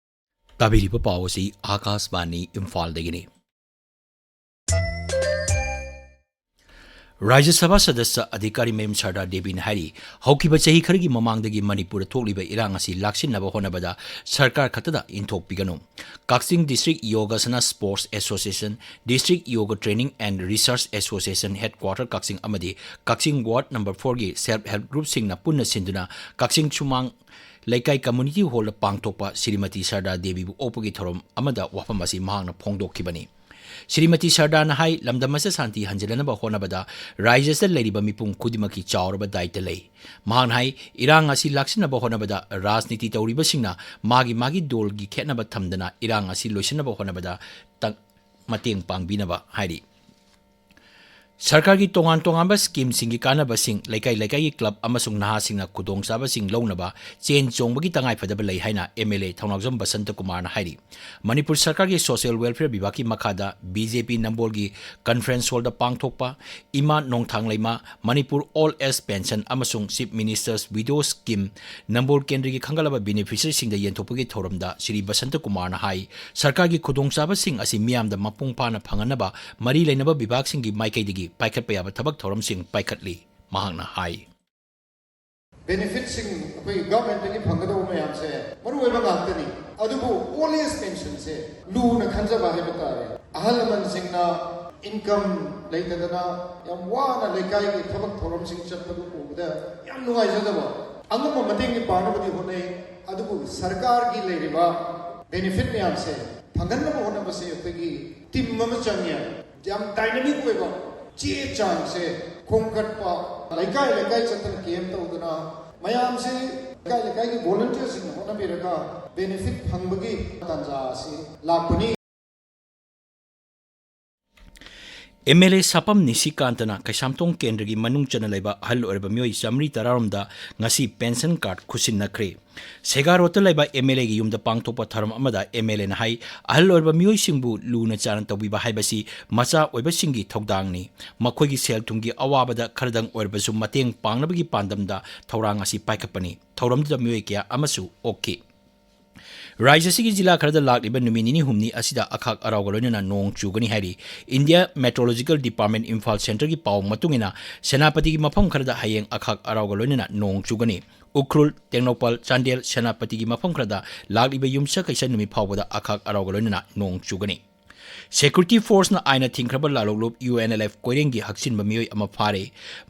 ꯇꯥꯕꯤꯔꯤꯕ ꯄꯥꯎ ꯑꯁꯤ ꯑꯥꯀꯥꯁꯕꯥꯅꯤ ꯏꯝꯐꯥꯜꯗꯒꯤꯅꯤ꯫ ꯔꯥꯖ꯭ꯌ ꯁꯚꯥ ꯁꯗꯁ꯭ꯌ ꯑꯙꯤꯀꯥꯔꯤ ꯃꯌꯨꯝ ꯁꯔꯗꯥꯔ ꯗꯦꯕꯤꯅ ꯍꯥꯏꯔꯤ, ꯍꯧꯈꯤꯕ ꯆꯍꯤ ꯈꯔꯒꯤ ꯃꯃꯥꯡꯗꯒꯤ ꯃꯅꯤꯄꯨꯔꯗ ꯊꯣꯛꯂꯤꯕ ꯏꯔꯥꯡ ꯑꯁꯤ ꯂꯥꯛꯁꯤꯟꯅꯕ ꯍꯣꯠꯅꯕꯗ ꯁꯔꯀꯥꯔ ꯈꯛꯇꯗ ꯏꯟꯊꯣꯛꯄꯤꯒꯅꯨ꯫ ꯀꯛꯆꯤꯡ District Yogasana Sports Association, District Yoga Training and Research Association Headquarter ꯀꯛꯆꯤꯡ ꯑꯃꯗꯤ ꯀꯛꯆꯤꯡ Ward number fourꯒꯤ Self Help Groupꯁꯤꯡꯅ ꯄꯨꯟꯅ ꯁꯤꯟꯗꯨꯅ ꯀꯛꯆꯤꯡ ꯁꯨꯃꯥꯡ ꯂꯩꯀꯥꯏ Community Hallꯗ ꯄꯥꯡꯊꯣꯛꯄ ꯁ꯭ꯔꯤꯃꯇꯤ ꯁꯔꯗꯥꯔ ꯗꯦꯕꯤꯕꯨ ꯑꯣꯛꯄꯒꯤ ꯊꯧꯔꯝ ꯑꯃꯗ ꯋꯥꯐꯝ ꯑꯁꯤ ꯃꯍꯥꯛꯅ ꯐꯣꯡꯗꯣꯛꯈꯤꯕꯅꯤ꯫ ꯁ꯭ꯔꯤꯃꯇꯤ ꯁꯔꯗꯥꯔꯅ ꯍꯥꯏ, ꯂꯝꯗꯝ ꯑꯁꯤꯗ ꯁꯥꯟꯇꯤ ꯍꯟꯖꯤꯜꯍꯟꯅꯕ ꯍꯣꯠꯅꯕꯗ ꯔꯥꯖ꯭ꯌ ꯑꯁꯤꯗ ꯂꯩꯔꯤꯕ ꯃꯤꯄꯨꯝ ꯈꯨꯗꯤꯡꯃꯛꯀꯤ ꯆꯥꯎꯔꯕ ꯗꯥꯏꯇ ꯂꯩ꯫ ꯃꯍꯥꯛꯅ ꯍꯥꯏ, ꯏꯔꯥꯡ ꯑꯁꯤ ꯂꯥꯛꯁꯤꯟꯅꯕ ꯍꯣꯠꯅꯕꯗ ꯔꯥꯖꯅꯤꯇꯤ ꯇꯧꯔꯤꯕꯁꯤꯡꯅ ꯃꯥꯒꯤ ꯃꯥꯒꯤ ꯗꯣꯜꯒꯤ ꯈꯦꯠꯅꯕ ꯊꯝꯗꯅ ꯏꯔꯥꯡ ꯑꯁꯤ ꯂꯣꯏꯁꯤꯟꯅꯕ ꯍꯣꯠꯅꯕꯗ ꯇ-, ꯃꯇꯦꯡ ꯄꯥꯡꯕꯤꯅꯕ ꯍꯥꯏꯔꯤ꯫ ꯁꯔꯀꯥꯔꯒꯤ ꯇꯣꯉꯥꯟ ꯇꯣꯉꯥꯟꯕ ꯁ꯭ꯀꯤꯝꯁꯤꯡꯒꯤ ꯀꯥꯟꯅꯕꯁꯤꯡ ꯂꯩꯀꯥꯏ ꯂꯩꯀꯥꯏꯒꯤ ꯀ꯭ꯂꯕ ꯑꯃꯁꯨꯡ ꯅꯍꯥꯁꯤꯡꯅ ꯈꯨꯗꯣꯡꯆꯥꯕꯁꯤꯡ ꯂꯧꯅꯕ ꯆꯦꯟ ꯆꯣꯡꯕꯒꯤ ꯇꯉꯥꯏꯐꯗꯕ ꯂꯩ ꯍꯥꯏꯅ ꯑꯦꯝ ꯑꯦꯜ ꯑꯦ ꯊꯧꯅꯥꯎꯖꯝ ꯕꯁꯟꯇ ꯀꯨꯃꯥꯔꯅ ꯍꯥꯏꯔꯤ꯫ ꯃꯅꯤꯄꯨꯔ ꯁꯔꯀꯥꯔꯒꯤ ꯁꯣꯁꯤꯌꯦꯜ ꯋꯦꯜꯐꯤꯌꯔ ꯕꯤꯚꯥꯒꯤ ꯃꯈꯥꯗ ꯕꯤ ꯖꯦ ꯄꯤ ꯅꯝꯕꯣꯜꯒꯤ ꯀꯟꯐꯔꯦꯟꯁ ꯍꯣꯜꯗ ꯄꯥꯡꯊꯣꯛꯄ ꯏꯃꯥ ꯅꯣꯡꯊꯥꯡꯂꯩꯃ ꯃꯅꯤꯄꯨꯔ ꯑꯣꯜ ꯑꯦꯖ ꯄꯦꯟꯁꯟ ꯑꯃꯁꯨꯡ ꯆꯤꯐ ꯃꯤꯅꯤꯁꯇꯔꯁ ꯋꯤꯗꯣ ꯁ꯭ꯀꯤꯝ ꯅꯝꯕꯣꯜ ꯀꯦꯟꯗ꯭ꯔꯒꯤ ꯈꯟꯒꯠꯂꯕ ꯕꯦꯅꯤꯐꯤꯁꯔꯤꯁꯤꯡꯗ ꯌꯦꯟꯊꯣꯛꯄꯒꯤ ꯊꯧꯔꯝꯗ ꯁ꯭ꯔꯤ ꯕꯁꯟꯇ ꯀꯨꯃꯥꯔꯅ ꯍꯥꯏ, ꯁꯔꯀꯥꯔꯒꯤ ꯈꯨꯗꯣꯡꯆꯥꯕꯁꯤꯡ ꯑꯁꯤ ꯃꯤꯌꯥꯝꯗ ꯃꯄꯨꯡ ꯐꯥꯅ ꯐꯪꯍꯟꯅꯕ ꯃꯔꯤ ꯂꯩꯅꯕ ꯕꯤꯚꯥꯒꯁꯤꯡꯒꯤ ꯃꯥꯏꯀꯩꯗꯒꯤ ꯄꯥꯏꯈꯠꯄ ꯌꯥꯕ ꯊꯕꯛ ꯊꯧꯔꯝꯁꯤꯡ ꯄꯥꯏꯈꯠꯂꯤ꯫ ꯃꯍꯥꯛꯅ ꯍꯥꯏ꯫ ꯕꯦꯅꯤꯐꯤꯠꯁꯤꯡ ꯑꯩꯈꯣꯏꯒꯤ ꯒꯚꯔꯟꯃꯦꯟꯠꯇꯒꯤ ꯐꯪꯒꯗꯧꯕ ꯃꯌꯥꯝꯁꯦ ꯃꯔꯨꯑꯣꯏꯕ ꯉꯥꯛꯇꯅꯤ꯫ ꯑꯗꯨꯕꯨ ꯑꯣꯜ ꯑꯦꯖ ꯄꯦꯟꯁꯟꯁꯦ ꯂꯨꯅ ꯈꯟꯖꯕ ꯍꯥꯏꯕ ꯇꯥꯔꯦ꯫ ꯑꯍꯜ ꯂꯃꯟꯁꯤꯡꯅ ꯏꯟꯀꯝ ꯂꯩꯇꯗꯅ ꯌꯥꯝ ꯋꯥꯅ ꯂꯩꯀꯥꯏꯒꯤ ꯊꯕꯛ ꯊꯧꯔꯝꯁꯤꯡ ꯆꯠꯄꯗꯨ ꯎꯕꯗ ꯌꯥꯝ ꯅꯨꯡꯉꯥꯏꯖꯗꯕ꯫ ꯑꯉꯝꯕ ꯃꯇꯦꯡꯗꯤ ꯄꯥꯡꯅꯕꯗꯤ ꯍꯣꯠꯅꯩ, ꯑꯗꯨꯕꯨ ꯁꯔꯀꯥꯔꯒꯤ ꯂꯩꯔꯤꯕ ꯕꯦꯅꯤꯐꯤꯠ ꯃꯌꯥꯝꯁꯦ ꯐꯪꯍꯟꯅꯕ ꯍꯣꯠꯅꯕꯁꯦ ꯑꯩꯈꯣꯏꯒꯤ ꯇꯤꯝ ꯑꯃ ꯆꯪꯉꯦ꯫ ꯌꯥꯝ ꯗꯥꯏꯅꯥꯃꯤꯛ ꯑꯣꯏꯕ ꯆꯦ ꯆꯥꯡꯁꯦ ꯈꯣꯝꯒꯠꯄ, ꯂꯩꯀꯥꯏ ꯂꯩꯀꯥꯏ ꯆꯠꯇꯅ ꯀꯦꯝ ꯇꯧꯗꯅ ꯃꯌꯥꯝꯁꯦ ꯂꯩꯀꯥꯏ ꯂꯩꯀꯥꯏꯒꯤ ꯚꯣꯂꯨꯟꯇꯤꯌꯔꯁꯤꯡꯅ ꯍꯣꯠꯅꯕꯤꯔꯒ ꯕꯦꯅꯤꯐꯤꯠ ꯐꯪꯕꯒꯤ ꯇꯥꯟꯖꯥ ꯑꯁꯤ ꯂꯥꯛꯄꯅꯤ꯫ ꯑꯦꯝ ꯑꯦꯜ ꯑꯦ ꯁꯥꯄꯝ ꯅꯤꯁꯤꯀꯥꯟꯇꯅ ꯀꯩꯁꯥꯝꯊꯣꯡ ꯀꯦꯟꯗ꯭ꯔꯒꯤ ꯃꯅꯨꯡ ꯆꯟꯅ ꯂꯩꯕ ꯑꯍꯜ ꯑꯣꯏꯔꯕ ꯃꯤꯑꯣꯏ ꯆꯥꯃꯔꯤ ꯇꯔꯥꯔꯣꯝꯗ ꯉꯁꯤ ꯄꯦꯟꯁꯟ ꯀꯥꯔꯗ ꯈꯨꯠꯁꯤꯟꯅꯈ꯭ꯔꯦ꯫ ꯁꯦꯒꯥ ꯔꯣꯗꯇ ꯂꯩꯕ ꯑꯦꯝ ꯑꯦꯜ ꯑꯦꯒꯤ ꯌꯨꯝꯗ ꯄꯥꯡꯊꯣꯛꯄ ꯊꯧꯔꯝ ꯑꯃꯗ ꯑꯦꯝ ꯑꯦꯜ ꯑꯦꯅ ꯍꯥꯏ, ꯑꯍꯜ ꯑꯣꯏꯔꯕ ꯃꯤꯑꯣꯏꯁꯤꯡꯕꯨ ꯂꯨꯅ ꯆꯥꯟꯅ ꯇꯧꯕꯤꯕ ꯍꯥꯏꯕꯁꯤ ꯃꯆꯥ ꯑꯣꯏꯕꯁꯤꯡꯒꯤ ꯊꯧꯗꯥꯡꯅꯤ꯫ ꯃꯈꯣꯏꯒꯤ ꯁꯦꯜ ꯊꯨꯝꯒꯤ ꯑꯋꯥꯕꯗ ꯈꯔꯗꯪ ꯑꯣꯏꯔꯕꯁꯨ ꯃꯇꯦꯡ ꯄꯥꯡꯅꯕꯒꯤ ꯄꯥꯟꯗꯝꯗ ꯊꯧꯔꯥꯡ ꯑꯁꯤ ꯄꯥꯏꯈꯠꯄꯅꯤ꯫ ꯊꯧꯔꯝꯗꯨꯗ ꯃꯤꯑꯣꯏ ꯀꯌꯥ ꯑꯃꯁꯨ ꯑꯣꯛꯈꯤ꯫ ꯔꯥꯖ꯭ꯌ ꯑꯁꯤꯒꯤ ꯖꯤꯂꯥ ꯈꯔꯗ ꯂꯥꯛꯂꯤꯕ ꯅꯨꯃꯤꯠ ꯅꯤꯅꯤ ꯍꯨꯝꯅꯤ ꯑꯁꯤꯗ ꯑꯈꯥꯛ ꯑꯔꯥꯎꯒ ꯂꯣꯏꯅꯅ ꯅꯣꯡ ꯆꯨꯒꯅꯤ ꯍꯥꯏꯔꯤ꯫ ꯏꯟꯗꯤꯌꯥ ꯃꯦꯇ꯭ꯔꯣꯂꯣꯖꯤꯀꯦꯜ ꯗꯤꯄꯥꯔꯠꯃꯦꯟꯠ ꯏꯝꯐꯥꯜ ꯁꯦꯟꯇꯔꯒꯤ ꯄꯥꯎ ꯃꯇꯨꯡ ꯏꯟꯅ, ꯁꯦꯅꯥꯄꯇꯤꯒꯤ ꯃꯐꯝ ꯈꯔꯗ ꯍꯌꯦꯡ ꯑꯈꯥꯛ ꯑꯔꯥꯎꯒ ꯂꯣꯏꯅꯅ ꯅꯣꯡ ꯆꯨꯒꯅꯤ꯫ ꯎꯈ꯭ꯔꯨꯜ, ꯇꯦꯡꯅꯧꯄꯜ, ꯆꯥꯟꯗꯦꯜ, ꯁꯦꯅꯥꯄꯇꯤꯒꯤ ꯃꯐꯝ ꯈꯔꯗ ꯂꯥꯛꯂꯤꯕ ꯌꯨꯝꯁꯀꯩꯁ ꯅꯨꯃꯤꯠ ꯐꯥꯎꯕꯗ ꯑꯈꯥꯛ ꯑꯔꯥꯎꯒ ꯂꯣꯏꯅꯅ ꯅꯣꯡ ꯆꯨꯒꯅꯤ꯫ ꯁꯦꯀ꯭ꯌꯨꯔꯤꯇꯤ ꯐꯣꯔꯁꯅ ꯑꯥꯏꯟꯅ ꯊꯤꯡꯈ꯭ꯔꯕ ꯂꯥꯂꯣꯛꯂꯨꯞ ꯌꯨ ꯑꯦꯟ ꯑꯦꯜ ꯑꯦꯐ ꯀꯣꯏꯔꯦꯡꯒꯤ ꯍꯛꯆꯤꯟꯕ ꯃꯤꯑꯣꯏ ꯑꯃ ꯐꯥꯔꯦ꯫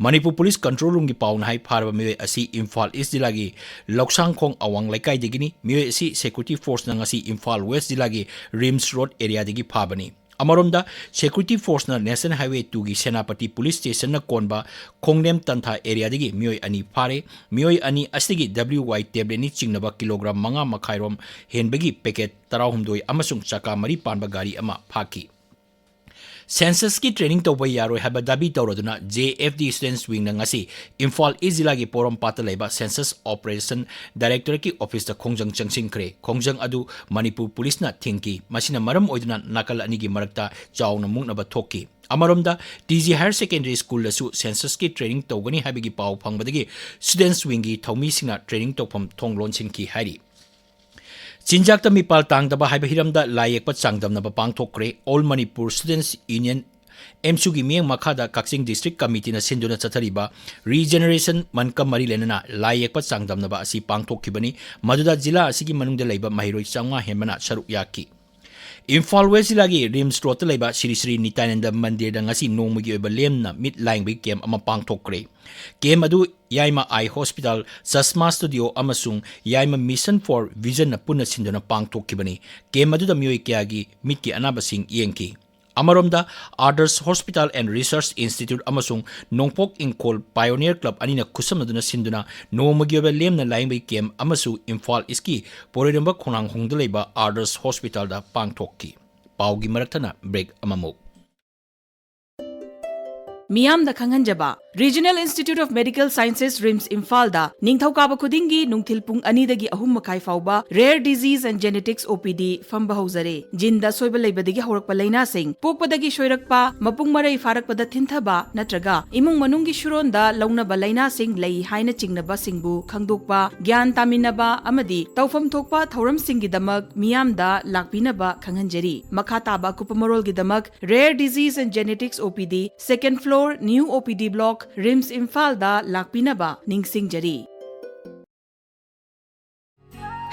ꯃꯅꯤꯄꯨꯔ ꯄꯨꯂꯤꯁ ꯀꯟꯇ꯭ꯔꯣꯜ ꯔꯨꯝꯒꯤ ꯄꯥꯎꯅ ꯍꯥꯏ, ꯐꯥꯔꯕ ꯃꯤꯑꯣꯏ ꯑꯁꯤ ꯏꯝꯐꯥꯜ ꯏꯁ ꯖꯤꯂꯥꯒꯤ ꯂꯧꯁꯥꯡꯈꯣꯡ ꯑꯋꯥꯡ ꯂꯩꯀꯥꯏꯗꯒꯤꯅꯤ꯫ ꯃꯤꯑꯣꯏ ꯑꯁꯤ ꯁꯦꯀ꯭ꯌꯨꯔꯤꯇꯤ ꯐꯣꯔꯁꯅ ꯉꯁꯤ ꯏꯝꯐꯥꯜ ꯋꯦꯁ ꯖꯤꯂꯥꯒꯤ ꯔꯤꯝꯁ ꯔꯣꯗ ꯑꯦꯔꯤꯌꯥꯗꯒꯤ ꯐꯥꯕꯅꯤ꯫ ꯑꯃꯔꯣꯝꯗ, ꯁꯦꯀ꯭ꯌꯨꯔꯤꯇꯤ ꯐꯣꯔꯁꯅ ꯅꯦꯁꯅꯦꯜ ꯍꯥꯏꯋꯦ ꯇꯨꯒꯤ ꯁꯦꯅꯥꯄꯇꯤ ꯄꯨꯂꯤꯁ ꯁ꯭ꯇꯦꯁꯟꯅ ꯀꯣꯟꯕ ꯈꯣꯡꯅꯦꯝ ꯇꯟꯊꯥ ꯑꯦꯔꯤꯌꯥꯗꯒꯤ ꯃꯤꯑꯣꯏ ꯑꯅꯤ ꯐꯥꯔꯦ꯫ ꯃꯤꯑꯣꯏ ꯑꯅꯤ ꯑꯁꯤꯗꯒꯤ ꯗꯕ꯭ꯂꯤꯌꯨ ꯋꯥꯏ ꯇꯦꯕ꯭ꯂꯦꯠꯅꯤ ꯆꯤꯡꯅꯕ ꯀꯤꯂꯣꯒ꯭ꯔꯥꯝ ꯃꯉꯥ ꯃꯈꯥꯏꯔꯣꯝ ꯍꯦꯟꯕꯒꯤ ꯄꯦꯀꯦꯠ ꯇꯔꯥꯍꯨꯝꯗꯣꯏ ꯑꯃꯁꯨꯡ ꯆꯀꯥ ꯃꯔꯤ ꯄꯥꯟꯕ ꯒꯥꯔꯤ ꯑꯃ ꯐꯥꯈꯤ꯫ Censusꯀꯤ training ꯇꯧꯕ ꯌꯥꯔꯣꯏ ꯍꯥꯏꯕ ꯗꯥꯕꯤ ꯇꯧꯔꯗꯨꯅ J F D Students Wingꯅ ꯉꯁꯤ ꯏꯝꯐꯥꯜ ꯏꯁ ꯖꯤꯂꯥꯒꯤ ꯄꯣꯔꯣꯝꯄꯥꯠꯇ ꯂꯩꯕ Census Operation Directorateꯀꯤ officeꯇ ꯈꯣꯡꯖꯪ ꯆꯪꯁꯤꯟꯈ꯭ꯔꯦ꯫ ꯈꯣꯡꯖꯪ ꯑꯗꯨ ꯃꯅꯤꯄꯨꯔ ꯄꯨꯂꯤꯁꯅ ꯊꯤꯡꯈꯤ꯫ ꯃꯁꯤꯅ ꯃꯔꯝ ꯑꯣꯏꯗꯨꯅ ꯅꯥꯀꯜ ꯑꯅꯤꯒꯤ ꯃꯔꯛꯇ ꯆꯥꯎꯅ ꯃꯨꯛꯅꯕ ꯊꯣꯛꯈꯤ꯫ ꯑꯃꯔꯣꯝꯗ, T G Higher Secondary Schoolꯗꯁꯨ Censusꯀꯤ training ꯇꯧꯒꯅꯤ ꯍꯥꯏꯕꯒꯤ ꯄꯥꯎ ꯐꯪꯕꯗꯒꯤ Students Wingꯒꯤ ꯊꯧꯃꯤꯁꯤꯡꯅ training ꯇꯧꯐꯝ ꯊꯣꯡ ꯂꯣꯟꯁꯤꯟꯈꯤ ꯍꯥꯏꯔꯤ꯫ ꯆꯤꯟꯖꯥꯛꯇ ꯃꯤꯄꯥꯜ ꯇꯥꯡꯗꯕ ꯍꯥꯏꯕ ꯍꯤꯔꯝꯗ ꯂꯥꯏ ꯌꯦꯛꯄ ꯆꯥꯡꯗꯝꯅꯕ ꯄꯥꯡꯊꯣꯛꯈ꯭ꯔꯦ꯫ All Manipur Students Union, AMSUꯒꯤ ꯃꯤꯠꯌꯦꯡ ꯃꯈꯥꯗ ꯀꯛꯆꯤꯡ District Committeeꯅ ꯁꯤꯟꯗꯨꯅ ꯆꯠꯊꯔꯤꯕ Regeneration Monthꯀ ꯃꯔꯤ ꯂꯩꯅꯅ ꯂꯥꯏ ꯌꯦꯛꯄ ꯆꯥꯡꯗꯝꯅꯕ ꯑꯁꯤ ꯄꯥꯡꯊꯣꯛꯈꯤꯕꯅꯤ꯫ ꯃꯗꯨꯗ ꯖꯤꯂꯥ ꯑꯁꯤꯒꯤ ꯃꯅꯨꯡꯗ ꯂꯩꯕ ꯃꯍꯩꯔꯣꯏ ꯆꯥꯝꯃꯉꯥ ꯍꯦꯟꯕꯅ ꯁꯔꯨꯛ ꯌꯥꯈꯤ꯫ ꯏꯝꯐꯥꯜ West ꯖꯤꯂꯥꯒꯤ RIMS Roadꯇ ꯂꯩꯕ ꯁ꯭ꯔꯤ ꯁ꯭ꯔꯤ ꯅꯤꯇꯥꯅꯟꯗ ꯃꯟꯗꯤꯔꯗ ꯉꯁꯤ ꯅꯣꯡꯃꯒꯤ ꯑꯣꯏꯕ ꯂꯦꯝꯅ ꯃꯤꯠ ꯂꯥꯌꯦꯡꯕꯒꯤ camp ꯑꯃ ꯄꯥꯡꯊꯣꯛꯈ꯭ꯔꯦ꯫ Camp ꯑꯗꯨ ꯌꯥꯏꯃ Eye Hospital, Chashma Studio ꯑꯃꯁꯨꯡ ꯌꯥꯏꯃ Mission for Visionꯅ ꯄꯨꯟꯅ ꯁꯤꯟꯗꯨꯅ ꯄꯥꯡꯊꯣꯛꯈꯤꯕꯅꯤ꯫ Camp ꯑꯗꯨꯗ ꯃꯤꯑꯣꯏ ꯀꯌꯥꯒꯤ ꯃꯤꯠꯀꯤ ꯑꯅꯥꯕꯁꯤꯡ ꯌꯦꯡꯈꯤ꯫ ꯑꯃꯔꯣꯝꯗ, Adarsh Hospital and Research Institute ꯑꯃꯁꯨꯡ ꯅꯣꯡꯄꯣꯛ ꯏꯪꯈꯣꯜ Pioneer Club ꯑꯅꯤꯅ ꯈꯨꯠꯁꯝꯅꯗꯨꯅ ꯁꯤꯟꯗꯨꯅ ꯅꯣꯡꯃꯒꯤ ꯑꯣꯏꯕ ꯂꯦꯝꯅ ꯂꯥꯌꯦꯡꯕꯒꯤ camp ꯑꯃꯁꯨ ꯏꯝꯐꯥꯜ ꯏꯁꯀꯤ ꯄꯣꯏꯔꯩꯔꯣꯝꯕ ꯈꯣꯡꯅꯥꯡꯍꯣꯡꯗ ꯂꯩꯕ Adarsh Hospitalꯗ ꯄꯥꯡꯊꯣꯛꯈꯤ꯫ ꯄꯥꯎꯒꯤ ꯃꯔꯛꯊꯠꯅ break ꯑꯃꯃꯨꯛ꯫ ꯃꯤꯌꯥꯝꯗ ꯈꯪꯍꯟꯖꯕ, Regional Institute of Medical Sciences, RIMS ꯏꯝꯐꯥꯜꯗ ꯅꯤꯡꯊꯧꯀꯥꯕ ꯈꯨꯗꯤꯡꯒꯤ ꯅꯨꯡꯊꯤꯜ ꯄꯨꯡ ꯑꯅꯤꯗꯒꯤ ꯑꯍꯨꯝ ꯃꯈꯥꯏ ꯐꯥꯎꯕ Rare Disease and Genetics OPD ꯐꯝꯕ ꯍꯧꯖꯔꯦ꯫ Geneꯗ ꯑꯁꯣꯏꯕ ꯂꯩꯕꯗꯒꯤ ꯍꯧꯔꯛꯄ ꯂꯥꯏꯅꯥꯁꯤꯡ, ꯄꯣꯛꯄꯗꯒꯤ ꯁꯣꯏꯔꯛꯄ, ꯃꯄꯨꯡ ꯃꯔꯩ ꯐꯥꯔꯛꯄꯗ ꯊꯤꯟꯊꯕ ꯅꯠꯇ꯭ꯔꯒ ꯏꯃꯨꯡ ꯃꯅꯨꯡꯒꯤ ꯁꯨꯔꯣꯟꯗ ꯂꯧꯅꯕ ꯂꯥꯏꯅꯥꯁꯤꯡ ꯂꯩ ꯍꯥꯏꯅ ꯆꯤꯡꯅꯕꯁꯤꯡꯕꯨ ꯈꯪꯗꯣꯛꯄ, ꯒ꯭ꯌꯥꯟ ꯇꯥꯃꯤꯟꯅꯕ ꯑꯃꯗꯤ ꯇꯧꯐꯝ ꯊꯣꯛꯄ ꯊꯧꯔꯝꯁꯤꯡꯒꯤꯗꯃꯛ ꯃꯤꯌꯥꯝꯗ ꯂꯥꯛꯄꯤꯅꯕ ꯈꯪꯍꯟꯖꯔꯤ꯫ ꯃꯈꯥ ꯇꯥꯕ ꯑꯀꯨꯞꯄ ꯃꯔꯣꯜꯒꯤꯗꯃꯛ Rare Disease and Genetics OPD, second floor, New OPD Block, RIMS ꯏꯝꯐꯥꯜꯗ ꯂꯥꯛꯄꯤꯅꯕ ꯅꯤꯡꯁꯤꯡꯖꯔꯤ꯫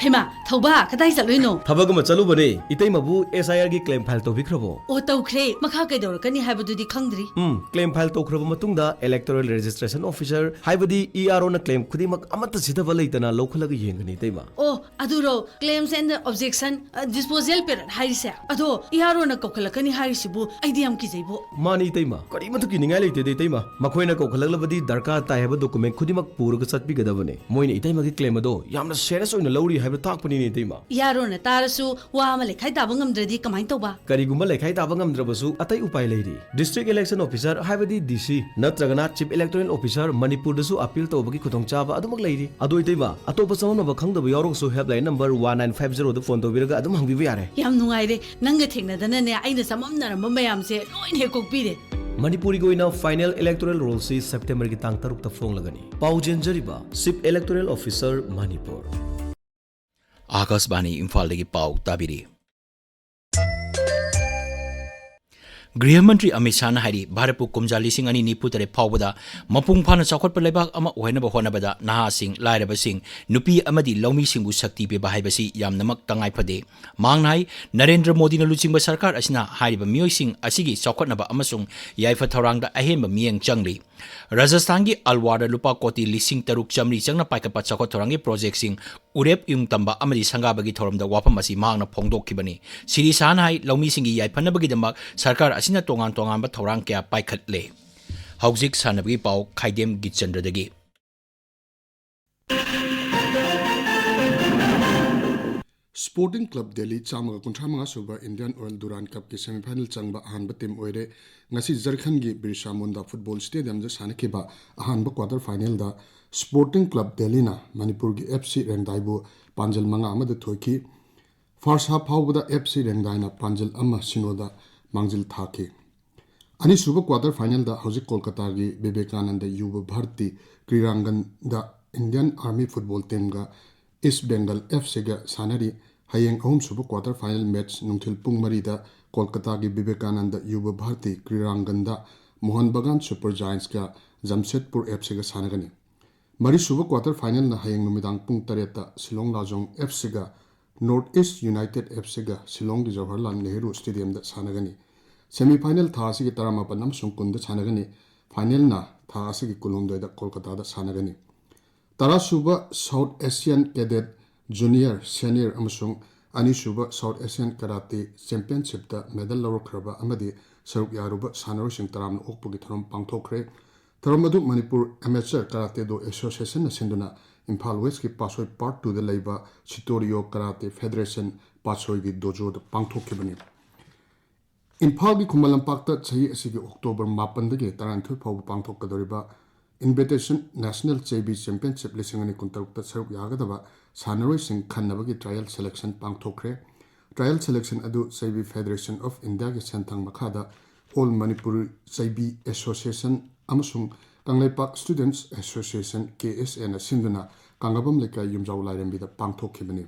ꯍꯩꯃꯥ, ꯊꯧꯕꯥ, ꯀꯗꯥꯏ ꯆꯠꯂꯨꯏꯅꯣ? ꯊꯕꯛ ꯑꯃ ꯆꯠꯂꯨꯕꯅꯦ꯫ ꯏꯇꯩꯃꯕꯨ S I Rꯒꯤ claim file ꯇꯧꯕꯤꯈ꯭ꯔꯕꯣ? ꯑꯣ, ꯇꯧꯈ꯭ꯔꯦ꯫ ꯃꯈꯥ ꯀꯩꯗꯧꯔꯛꯀꯅꯤ ꯍꯥꯏꯕꯗꯨꯗꯤ ꯈꯪꯗ꯭ꯔꯤ꯫ ꯎꯝ, claim file ꯇꯧꯈ꯭ꯔꯕ ꯃꯇꯨꯡꯗ Electoral Registration Officer, ꯍꯥꯏꯕꯗꯤ E R Oꯅ claim ꯈꯨꯗꯤꯡꯃꯛ ꯑꯃꯠꯇ ꯁꯤꯊꯕ ꯂꯩꯇꯅ ꯂꯧꯈꯠꯂꯒ ꯌꯦꯡꯒꯅꯤ, ꯏꯇꯩꯃ꯫ ꯑꯣ, ꯑꯗꯨꯔꯣ, claims and objection, ꯑ, disposal period ꯍꯥꯏꯔꯤꯁꯦ? ꯑꯗꯣ E R Oꯅ ꯀꯧꯈꯠꯂꯛꯀꯅꯤ ꯍꯥꯏꯔꯤꯁꯤꯕꯨ ꯑꯩꯗꯤ ꯌꯥꯝ ꯀꯤꯖꯩꯕꯣ꯫ ꯃꯥꯅꯤ, ꯏꯇꯩꯃ꯫ ꯀꯔꯤꯃꯠꯇ ꯀꯤꯅꯤꯡꯉꯥꯏ ꯂꯩꯇꯦꯗ, ꯏꯇꯩꯃ꯫ ꯃꯈꯣꯏꯅ ꯀꯧꯈꯠꯂꯛꯂꯕꯗꯤ ꯗꯔꯀꯥꯔ ꯇꯥꯏ ꯍꯥꯏꯕ document ꯈꯨꯗꯤꯡꯃꯛ ꯄꯨꯔꯒ ꯆꯠꯄꯤꯒꯗꯕꯅꯤ꯫ ꯃꯣꯏꯅ ꯏꯇꯩꯃꯒꯤ claim ꯑꯗꯣ ꯌꯥꯝꯅ serious ꯑꯣꯏꯅ ꯂꯧꯔꯤ ꯍꯥꯏꯕ ꯇꯥꯛꯄꯅꯤꯅꯦ, ꯏꯇꯩꯃ꯫ ꯌꯥꯔꯣꯅ ꯇꯥꯔꯁꯨ ꯋꯥ ꯑꯃ ꯂꯩꯈꯥꯏ ꯇꯥꯕ ꯉꯝꯗ꯭ꯔꯗꯤ ꯀꯃꯥꯏꯅ ꯇꯧꯕ? ꯀꯔꯤꯒꯨꯝꯕ ꯂꯩꯈꯥꯏ ꯇꯥꯕ ꯉꯝꯗ꯭ꯔꯕꯁꯨ ꯑꯇꯩ ꯎꯄꯥꯏ ꯂꯩꯔꯤ꯫ District Election Officer ꯍꯥꯏꯕꯗꯤ D C ꯅꯠꯇ꯭ꯔꯒꯅ Chief Electoral Officer ꯃꯅꯤꯄꯨꯔꯗꯁꯨ appeal ꯇꯧꯕꯒꯤ ꯈꯨꯗꯣꯡꯆꯥꯕ ꯑꯗꯨꯃꯛ ꯂꯩꯔꯤ꯫ ꯑꯗꯣ ꯏꯇꯩꯃ, ꯑꯇꯣꯞꯄ ꯆꯃꯝꯅꯕ ꯈꯪꯗꯕ ꯌꯥꯎꯔꯒꯁꯨ helpline number one nine five zero ꯗ phone ꯇꯧꯕꯤꯔꯒ ꯑꯗꯨꯝ ꯍꯪꯕꯤꯕ ꯌꯥꯔꯦ꯫ ꯌꯥꯝ ꯅꯨꯡꯉꯥꯏꯔꯦ, ꯅꯪꯒ ꯊꯦꯡꯅꯗꯅꯅꯦ ꯑꯩꯅ ꯆꯃꯝꯅꯔꯝꯕ ꯃꯌꯥꯝꯁꯦ ꯂꯣꯏꯅ ꯍꯦꯛ ꯀꯣꯛꯄꯤꯔꯦ꯫ ꯃꯅꯤꯄꯨꯔꯒꯤ ꯑꯣꯏꯅ final electoral roll ꯁꯤ September ꯒꯤ ꯇꯥꯡ ꯇꯔꯨꯛꯇ ꯐꯣꯡꯂꯒꯅꯤ꯫ ꯄꯥꯎ ꯆꯦꯟꯖꯔꯤꯕ Chief Electoral Officer, ꯃꯅꯤꯄꯨꯔ꯫ ꯑꯥꯀꯥꯁꯕꯥꯅꯤ ꯏꯝꯐꯥꯜꯗꯒꯤ ꯄꯥꯎ ꯇꯥꯕꯤꯔꯤ꯫ ꯒ꯭ꯔꯤꯍ ꯃꯟꯇ꯭ꯔꯤ ꯑꯃꯤꯠ ꯁꯥꯍꯅ ꯍꯥꯏꯔꯤ, ꯚꯥꯔꯠꯄꯨ ꯀꯨꯝꯖꯥ ꯂꯤꯁꯤꯡ ꯑꯅꯤ ꯅꯤꯐꯨ ꯇꯔꯦꯠ ꯐꯥꯎꯕꯗ ꯃꯄꯨꯡ ꯐꯥꯅ ꯆꯥꯎꯈꯠꯄ ꯂꯩꯕꯥꯛ ꯑꯃ ꯑꯣꯏꯍꯟꯅꯕ ꯍꯣꯠꯅꯕꯗ ꯅꯍꯥꯁꯤꯡ, ꯂꯥꯏꯔꯕꯁꯤꯡ, ꯅꯨꯄꯤ ꯑꯃꯗꯤ ꯂꯧꯃꯤꯁꯤꯡꯕꯨ ꯁꯛꯇꯤ ꯄꯤꯕ ꯍꯥꯏꯕꯁꯤ ꯌꯥꯝꯅꯃꯛ ꯇꯉꯥꯏ ꯐꯗꯦ꯫ ꯃꯍꯥꯛꯅ ꯍꯥꯏ, ꯅꯔꯦꯟꯗ꯭ꯔ ꯃꯣꯗꯤꯅ ꯂꯨꯆꯤꯡꯕ ꯁꯔꯀꯥꯔ ꯑꯁꯤꯅ ꯍꯥꯏꯔꯤꯕ ꯃꯤꯑꯣꯏꯁꯤꯡ ꯑꯁꯤꯒꯤ ꯆꯥꯎꯈꯠꯅꯕ ꯑꯃꯁꯨꯡ ꯌꯥꯏꯐ ꯊꯧꯔꯥꯡꯗ ꯑꯍꯦꯟꯕ ꯃꯤꯠꯌꯦꯡ ꯆꯪꯂꯤ꯫ ꯔꯥꯖꯁꯊꯥꯟꯒꯤ ꯑꯜꯋꯥꯔꯗ ꯂꯨꯄꯥ ꯀꯣꯇꯤ ꯂꯤꯁꯤꯡ ꯇꯔꯨꯛ ꯆꯥꯃꯔꯤ ꯆꯪꯅ ꯄꯥꯏꯈꯠꯄ ꯆꯥꯎꯈꯠ ꯊꯧꯔꯥꯡꯒꯤ ꯄ꯭ꯔꯣꯖꯦꯛꯁꯤꯡ ꯎꯔꯦꯞ ꯌꯨꯡ ꯇꯝꯕ ꯑꯃꯗꯤ ꯁꯪꯒꯥꯕꯒꯤ ꯊꯧꯔꯝꯗ ꯋꯥꯐꯝ ꯑꯁꯤ ꯃꯍꯥꯛꯅ ꯐꯣꯡꯗꯣꯛꯈꯤꯕꯅꯤ꯫ ꯁꯤꯔꯤ ꯁꯍꯥꯟ ꯍꯥꯏ, ꯂꯧꯃꯤꯁꯤꯡꯒꯤ ꯌꯥꯏꯐꯅꯕꯒꯤꯗꯃꯛ ꯁꯔꯀꯥꯔ ꯑꯁꯤꯅ ꯇꯣꯉꯥꯟ ꯇꯣꯉꯥꯟꯕ ꯊꯧꯔꯥꯡ ꯀꯌꯥ ꯄꯥꯏꯈꯠꯂꯦ꯫ ꯍꯧꯖꯤꯛ ꯁꯥꯟꯅꯕꯒꯤ ꯄꯥꯎ ꯈꯥꯏꯗꯦꯝ ꯒꯤꯠꯆꯟꯗ꯭ꯔꯗꯒꯤ꯫ Sporting Club Delhi ꯆꯥꯝꯃꯒ ꯀꯨꯟꯊ꯭ꯔꯥ ꯃꯉꯥ ꯁꯨꯕ Indian Oil Durand Cupꯀꯤ semifinal ꯆꯪꯕ ꯑꯍꯥꯟꯕ team ꯑꯣꯏꯔꯦ꯫ ꯉꯁꯤ ꯖꯔꯈꯟꯒꯤ ꯕꯤꯔꯁꯥ ꯃꯨꯟꯗꯥ football stadiumꯗ ꯁꯥꯟꯅꯈꯤꯕ ꯑꯍꯥꯟꯕ quarter finalꯗ Sporting Club Delhiꯅ ꯃꯅꯤꯄꯨꯔꯒꯤ F C ꯔꯦꯡꯗꯥꯏꯕꯨ ꯄꯥꯟꯖꯜ ꯃꯉꯥ ꯑꯃꯗ ꯊꯣꯏꯈꯤ꯫ First half ꯐꯥꯎꯕꯗ F C ꯔꯦꯡꯗꯥꯏꯅ ꯄꯥꯟꯖꯜ ꯑꯃ ꯁꯤꯅꯣꯗ ꯃꯥꯡꯖꯤꯜ ꯊꯥꯈꯤ꯫ ꯑꯅꯤꯁꯨꯕ quarter finalꯗ ꯍꯧꯖꯤꯛ ꯀꯣꯜꯀꯇꯥꯒꯤ Vivekananda ꯌꯨꯕ Bharti ꯀ꯭ꯔꯤꯔꯥꯡꯒꯟꯗ Indian Army football teamꯒ East Bengal F Cꯒ ꯁꯥꯟꯅꯔꯤ꯫ ꯍꯌꯦꯡ ꯑꯍꯨꯝꯁꯨꯕ quarter final match ꯅꯨꯡꯊꯤꯜ ꯄꯨꯡ ꯃꯔꯤꯗ ꯀꯣꯜꯀꯇꯥꯒꯤ ꯕꯤꯕꯦꯀꯥꯅꯟꯗ ꯌꯨꯕ ꯚꯥꯔꯇꯤ ꯀ꯭ꯔꯤꯔꯥꯡꯒꯟꯗ ꯃꯣꯍꯟ ꯕꯒꯥꯟ Super Giantsꯀ ꯖꯝꯁꯦꯗꯄꯨꯔ F Cꯒ ꯁꯥꯟꯅꯒꯅꯤ꯫ ꯃꯔꯤꯁꯨꯕ quarter finalꯅ ꯍꯌꯦꯡ ꯅꯨꯃꯤꯗꯥꯡ ꯄꯨꯡ ꯇꯔꯦꯠꯇ Shillong ꯂꯥꯖꯣꯡ F Cꯒ North East United F Cꯒ ꯁꯤꯂꯣꯡꯒꯤ Jawaharlal Nehru Stadiumꯗ ꯁꯥꯟꯅꯒꯅꯤ꯫ Semi final ꯊꯥ ꯑꯁꯤꯒꯤ ꯇꯔꯥꯃꯥꯄꯟ ꯑꯃꯁꯨꯡ ꯀꯨꯟꯗ ꯁꯥꯟꯅꯒꯅꯤ꯫ Finalꯅ ꯊꯥ ꯑꯁꯤꯒꯤ ꯀꯨꯟꯍꯨꯝꯗꯣꯏꯗ ꯀꯣꯜꯀꯇꯥꯗ ꯁꯥꯟꯅꯒꯅꯤ꯫ ꯇꯔꯥꯁꯨꯕ South Asian Cadet Junior, Senior ꯑꯃꯁꯨꯡ ꯑꯅꯤꯁꯨꯕ South Asian Karate Championshipꯇ medal ꯂꯧꯔꯛꯈ꯭ꯔꯕ ꯑꯃꯗꯤ ꯁꯔꯨꯛ ꯌꯥꯔꯨꯕ ꯁꯥꯟꯅꯔꯣꯏꯁꯤꯡ ꯇꯔꯥꯝꯅ ꯑꯣꯛꯄꯒꯤ ꯊꯧꯔꯝ ꯄꯥꯡꯊꯣꯛꯈ꯭ꯔꯦ꯫ ꯊꯧꯔꯝ ꯑꯗꯨ ꯃꯅꯤꯄꯨꯔ Amateur Karate Do Associationꯅ ꯁꯤꯟꯗꯨꯅ ꯏꯝꯐꯥꯜ ꯋꯦꯁꯀꯤ ꯄꯥꯠꯁꯣꯏ ꯄꯥꯔꯠ ꯇꯨꯗ ꯂꯩꯕ ꯁꯤꯇꯣꯔꯤꯌꯣ ꯀꯔꯥꯇꯦ ꯐꯦꯗꯔꯦꯁꯟ ꯄꯥꯠꯁꯣꯏꯒꯤ ꯗꯣꯖꯣꯗ ꯄꯥꯡꯊꯣꯛꯈꯤꯕꯅꯤ꯫ ꯏꯝꯐꯥꯜꯒꯤ ꯈꯨꯃꯟ ꯂꯝꯄꯥꯛꯇ ꯆꯍꯤ ꯑꯁꯤꯒꯤ ꯑꯣꯛꯇꯣꯕꯔ ꯃꯥꯄꯟꯗꯒꯤ ꯇꯔꯥꯅꯤꯊꯣꯏ ꯐꯥꯎꯕ ꯄꯥꯡꯊꯣꯛꯀꯗꯧꯔꯤꯕ ꯏꯟꯚꯤꯇꯦꯁꯟ ꯅꯦꯁꯅꯦꯜ ꯆꯩꯕꯤ ꯆꯦꯝꯄꯤꯌꯟꯁꯤꯞ ꯂꯤꯁꯤꯡ ꯑꯅꯤ ꯀꯨꯟꯇꯔꯨꯛꯇ ꯁꯔꯨꯛ ꯌꯥꯒꯗꯕ ꯁꯥꯟꯅꯔꯣꯏꯁꯤꯡ ꯈꯟꯅꯕꯒꯤ ꯇ꯭ꯔꯥꯌꯦꯜ ꯁꯦꯂꯦꯛꯁꯟ ꯄꯥꯡꯊꯣꯛꯈ꯭ꯔꯦ꯫ ꯇ꯭ꯔꯥꯌꯦꯜ ꯁꯦꯂꯦꯛꯁꯟ ꯑꯗꯨ ꯆꯩꯕꯤ ꯐꯦꯗꯔꯦꯁꯟ ꯑꯣꯐ ꯏꯟꯗꯤꯌꯥꯒꯤ ꯁꯦꯟꯊꯪ ꯃꯈꯥꯗ ꯑꯣꯜ ꯃꯅꯤꯄꯨꯔꯤ ꯆꯩꯕꯤ ꯑꯦꯁꯣꯁꯤꯌꯦꯁꯟ ꯑꯃꯁꯨꯡ ꯀꯪꯂꯩꯄꯥꯛ ꯁ꯭ꯇꯨꯗꯦꯟꯠꯁ ꯑꯦꯁꯣꯁꯤꯌꯦꯁꯟ, ꯀꯦ ꯑꯦꯁ ꯑꯦꯅ ꯁꯤꯟꯗꯨꯅ ꯀꯥꯡꯉꯕꯝ ꯂꯩꯀꯥꯏ ꯌꯨꯝꯖꯥꯎ ꯂꯥꯏꯔꯦꯝꯕꯤꯗ ꯄꯥꯡꯊꯣꯛꯈꯤꯕꯅꯤ꯫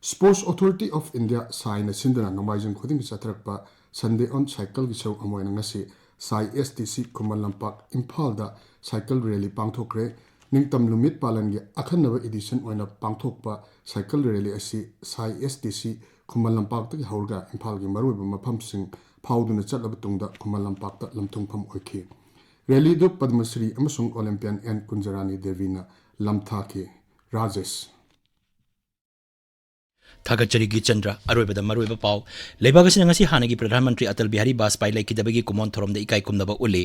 Sports Authority of India, ꯁꯥꯏꯅ ꯁꯤꯟꯗꯨꯅ ꯅꯣꯡꯃꯥꯏꯖꯤꯡ ꯈꯨꯗꯤꯡꯒꯤ ꯆꯠꯊꯔꯛꯄ Sunday on Cycle ꯒꯤ ꯁꯔꯨꯛ ꯑꯃ ꯑꯣꯏꯅ ꯉꯁꯤ ꯁꯥꯏ ꯑꯦꯁ ꯇꯤ ꯁꯤ ꯈꯨꯃꯟ ꯂꯝꯄꯥꯛ ꯏꯝꯐꯥꯜꯗ ꯁꯥꯏꯀꯜ ꯔꯦꯂꯤ ꯄꯥꯡꯊꯣꯛꯈ꯭ꯔꯦ꯫ ꯅꯤꯡꯇꯝ ꯅꯨꯃꯤꯠ ꯄꯥꯂꯟꯒꯤ ꯑꯈꯟꯅꯕ ꯏꯗꯤꯁꯟ ꯑꯣꯏꯅ ꯄꯥꯡꯊꯣꯛꯄ ꯁꯥꯏꯀꯜ ꯔꯦꯂꯤ ꯑꯁꯤ ꯁꯥꯏ ꯑꯦꯁ ꯇꯤ ꯁꯤ ꯈꯨꯃꯟ ꯂꯝꯄꯥꯛꯇꯒꯤ ꯍꯧꯔꯒ ꯏꯝꯐꯥꯜꯒꯤ ꯃꯔꯨꯑꯣꯏꯕ ꯃꯐꯝꯁꯤꯡ ꯐꯥꯎꯗꯨꯅ ꯆꯠꯂꯕ ꯇꯨꯡꯗ ꯈꯨꯃꯟ ꯂꯝꯄꯥꯛꯇ ꯂꯝꯊꯨꯡꯐꯝ ꯑꯣꯏꯈꯤ꯫ ꯔꯦꯂꯤꯗꯨ ꯄꯗꯃꯁ꯭ꯔꯤ ꯑꯃꯁꯨꯡ ꯑꯣꯂꯦꯝꯄꯤꯌꯥꯟ ꯑꯦꯟ ꯀꯨꯟꯖꯔꯥꯅꯤ ꯗꯦꯕꯤꯅ ꯂꯝꯊꯥꯈꯤ꯫ ꯔꯥꯖꯦꯁ꯫ ꯊꯥꯒꯠꯆꯔꯤ ꯒꯤꯆꯟꯗ꯭ꯔ꯫ ꯑꯔꯣꯏꯕꯗ ꯃꯔꯨꯑꯣꯏꯕ ꯄꯥꯎ꯫ ꯂꯩꯕꯥꯛ ꯑꯁꯤꯅ ꯉꯁꯤ ꯍꯥꯟꯅꯒꯤ ꯄ꯭ꯔꯙꯥꯟ ꯃꯟꯇ꯭ꯔꯤ ꯑꯇꯜ ꯕꯤꯍꯥꯔꯤ ꯕꯥꯖꯄꯥꯏ ꯂꯩꯈꯤꯗꯕꯒꯤ ꯀꯨꯃꯣꯟ ꯊꯧꯔꯝꯗ ꯏꯀꯥꯏ ꯈꯨꯝꯅꯕ ꯎꯠꯂꯤ꯫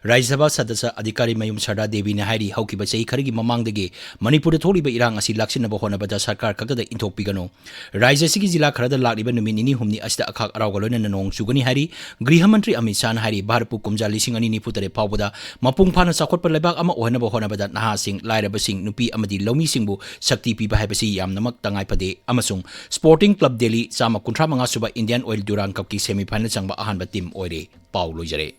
ꯔꯥꯖ꯭ꯌ ꯁꯚꯥ ꯁꯗꯁ꯭ꯌ ꯑꯙꯤꯀꯥꯔꯤ ꯃꯌꯨꯝ ꯁꯔꯗꯥ ꯗꯦꯕꯤꯅ ꯍꯥꯏꯔꯤ, ꯍꯧꯈꯤꯕ ꯆꯍꯤ ꯈꯔꯒꯤ ꯃꯃꯥꯡꯗꯒꯤ ꯃꯅꯤꯄꯨꯔꯗ ꯊꯣꯛꯂꯤꯕ ꯏꯔꯥꯡ ꯑꯁꯤ ꯂꯥꯛꯁꯤꯟꯅꯕ ꯍꯣꯠꯅꯕꯗ ꯁꯔꯀꯥꯔ ꯈꯛꯇꯗ ꯏꯟꯊꯣꯛꯄꯤꯒꯅꯨ꯫ ꯔꯥꯖ꯭ꯌ ꯑꯁꯤꯒꯤ ꯖꯤꯂꯥ ꯈꯔꯗ ꯂꯥꯛꯂꯤꯕ ꯅꯨꯃꯤꯠ ꯅꯤꯅꯤ ꯍꯨꯝꯅꯤ ꯑꯁꯤꯗ ꯑꯈꯥꯛ ꯑꯔꯥꯎꯒ ꯂꯣꯏꯅꯅ ꯅꯣꯡ ꯆꯨꯒꯅꯤ ꯍꯥꯏꯔꯤ꯫ ꯒ꯭ꯔꯤꯍ ꯃꯟꯇ꯭ꯔꯤ ꯑꯃꯤꯠ ꯁꯥꯍꯅ ꯍꯥꯏꯔꯤ, ꯚꯥꯔꯠꯄꯨ ꯀꯨꯝꯖꯥ ꯂꯤꯁꯤꯡ ꯑꯅꯤ ꯅꯤꯐꯨ ꯇꯔꯦꯠ ꯐꯥꯎꯕꯗ ꯃꯄꯨꯡ ꯐꯥꯅ ꯆꯥꯎꯈꯠꯄ ꯂꯩꯕꯥꯛ ꯑꯃ ꯑꯣꯏꯍꯟꯅꯕ ꯍꯣꯠꯅꯕꯗ ꯅꯍꯥꯁꯤꯡ, ꯂꯥꯏꯔꯕꯁꯤꯡ, ꯅꯨꯄꯤ ꯑꯃꯗꯤ ꯂꯧꯃꯤꯁꯤꯡꯕꯨ ꯁꯛꯇꯤ ꯄꯤꯕ ꯍꯥꯏꯕꯁꯤ ꯌꯥꯝꯅꯃꯛ ꯇꯉꯥꯏ ꯐꯗꯦ ꯑꯃꯁꯨꯡ ꯁ꯭ꯄꯣꯔꯇꯤꯡ ꯀ꯭ꯂꯕ ꯗꯦꯜꯂꯤ ꯆꯥꯝꯃ ꯀꯨꯟꯊ꯭ꯔꯥ ꯃꯉꯥ ꯁꯨꯕ ꯏꯟꯗꯤꯌꯥꯟ ꯑꯣꯏꯜ ꯗꯨꯔꯥꯟ ꯀꯞꯀꯤ ꯁꯦꯃꯤꯐꯥꯏꯅꯦꯜ ꯆꯪꯕ ꯑꯍꯥꯟꯕ ꯇꯤꯝ ꯑꯣꯏꯔꯦ꯫ ꯄꯥꯎ ꯂꯣꯏꯖꯔꯦ꯫